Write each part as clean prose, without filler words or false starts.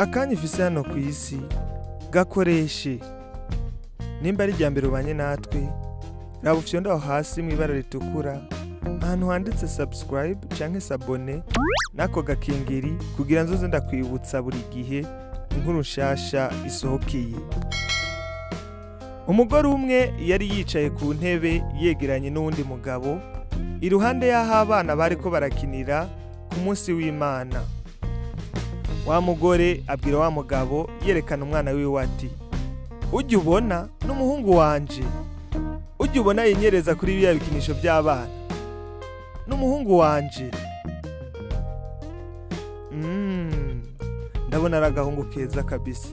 Akanya ufise hano ku isi gakoreshe. Nimba ari irya mbere ubanye natwe, raba ufyonde aho hasi mu ibara ritukura ahantu handitse subscribe canke s'abonner n'ako gakengeri kugira nzoze ndakwibutsa buri gihe inkuru nshasha isohokeye. Umugore umwe yari yicaye ku ntebe yegeranye n'uwundi mugabo iruhande y'aho abana bariko barakinira ku munsi w'Imana. Wa mugore abwira wa mugabo yerekana umwana wiwe ati: "Ujya ubona n'umuhungu wanje, ujya ubona yinyereza kuri biriya bikinisho by'abana n'umuhungu wanje. Ndabona ari agahungu keza kabisa.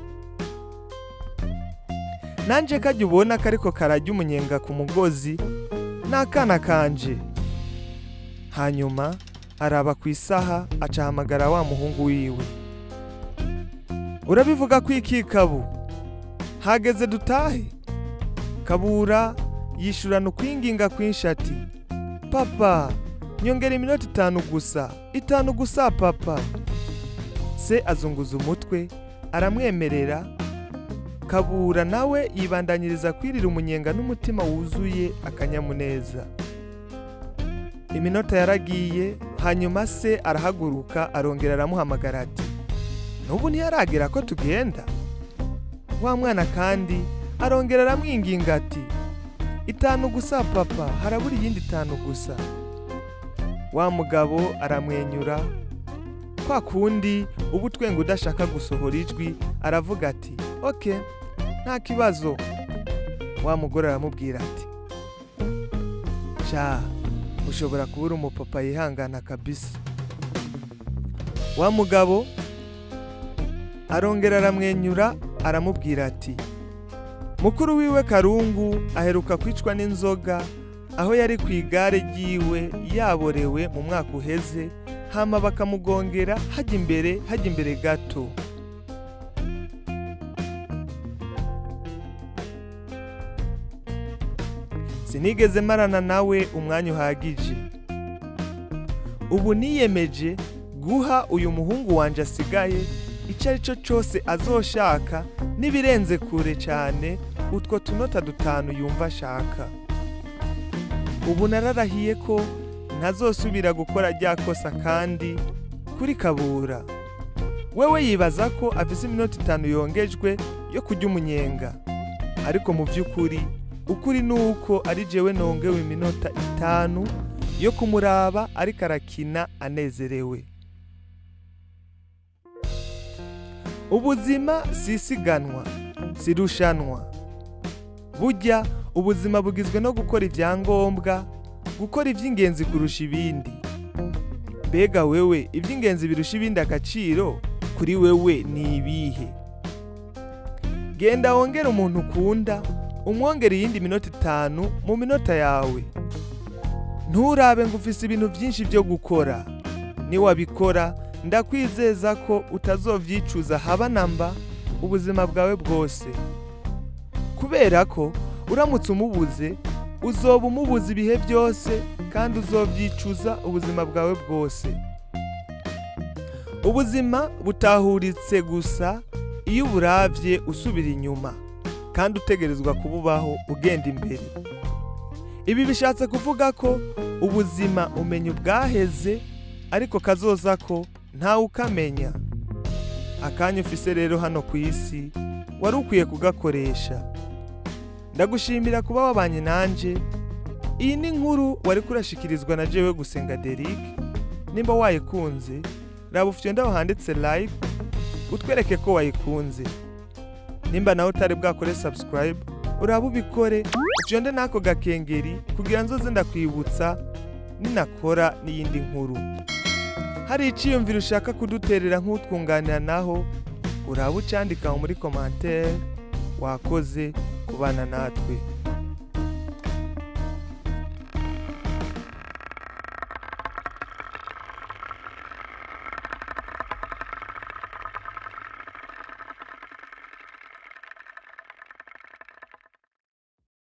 Nanje kajya ubona kariko karajya umunyenga ku mugozi n'akana kanje." Hanyuma araba ku isaha, aca ahamagara wa muhungu wiwe: "Urabivuga ko iki Kabu, hageze dutahe?" Kabura yishurana ukwinginga kwinshi ati: "Papa, nyongera iminota 5 gusa, 5 gusa papa." Se azunguza umutwe aramwemerera. Kabura nawe yibandanyiriza kwirira umunyenga n'umutima wuzuye akanyamuneza. Iminota yaragiye, hanyuma se arahaguruka, arongera aramuhamagara ati: "N'ubu ntiyaragera ko tugenda?" Wa mwana kandi arongera aramwinginga ati: "5 gusa papa, harabura iyindi 5 gusa." Wa mugabo aramwenyura kwa kundi uba utwenga udashaka gusohora ijwi, aravuga ati: "Okay, nta kibazo." Wa mugore aramubwira ati: "Sha, ushobora kuba uri umupapa yihangana kabisa." Wa mugabo arongera aramwenyura, aramubwira ati: "Mukuru wiwe Karungu aheruka kwicwa n'inzoga aho yari ku igare ryiwe yaborewe mu mwaka uheze, hama bakamugongera hajya imbere, hajya imbere gato. Sinigeze marana nawe umwanya uhagije. Ubu niyemeje guha uyu muhungu wanje asigaye icyo ari cyo cyose azoshaka, n'ibirenze kure cyane utwo tunota 5 yumva ashaka. Ubu nararahiye ko ntazosubira gukora rya kosa kandi kuri Kabura. Wewe yibaza ko afise iminota 5 yongejwe yo kurya umunyenga, ariko mu by'ukuri ukuri ni uko ari jewe nongewe iminota 5 yo kumuraba ariko arakina anezerewe." Ubuzima si isiganwa, si irushanwa. Burya ubuzima bugizwe no gukora ibyangombwa, gukora iby'ingenzi kurusha ibindi. Mbega wewe iby'ingenzi birusha ibindi agaciro kuri wewe ni ibihe? Genda wongere umuntu ukunda, umwongere iyindi minota 5 mu minota yawe. Nturabe ngo ufise ibintu byinshi byo gukora. Niwabikora, ndakwizeza ko utazovyicuza haba namba ubuzima bwawe bwose, kubera ko uramutse umubuze uzoba umubuze ibihe byose, kandi uzovyicuza ubuzima bwawe bwose. Ubuzima butahuritse gusa iyo uburavye usubira inyuma, kandi utegerezwa kububaho ugenda imbere. Ibi bishatse kuvuga ko ubuzima umenya ubwaheze, ariko kazoza ko ntawe ukamenya. Akanya ufise rero hano ku isi wari ukwiye kugakoresha. Ndagushimira kuba wabanye nanje. Iyi ni inkuru wari kurashikirizwa na jewe Gusenga Derick. Nimba wayikunze, raba ufyonde aho handitse like utwereke ko wayikunze. Nimba nawe utari bwakore subscribe, uraba ubikore, ufyonde n'ako gakengeri kugira nzoze ndakwibutsa ninakora n'iyindi nkuru. Hari iciyumviro ushaka kuduterera nk'utwunganira, naho uraba ucandika muri commentaire. Wakoze kubana natwe.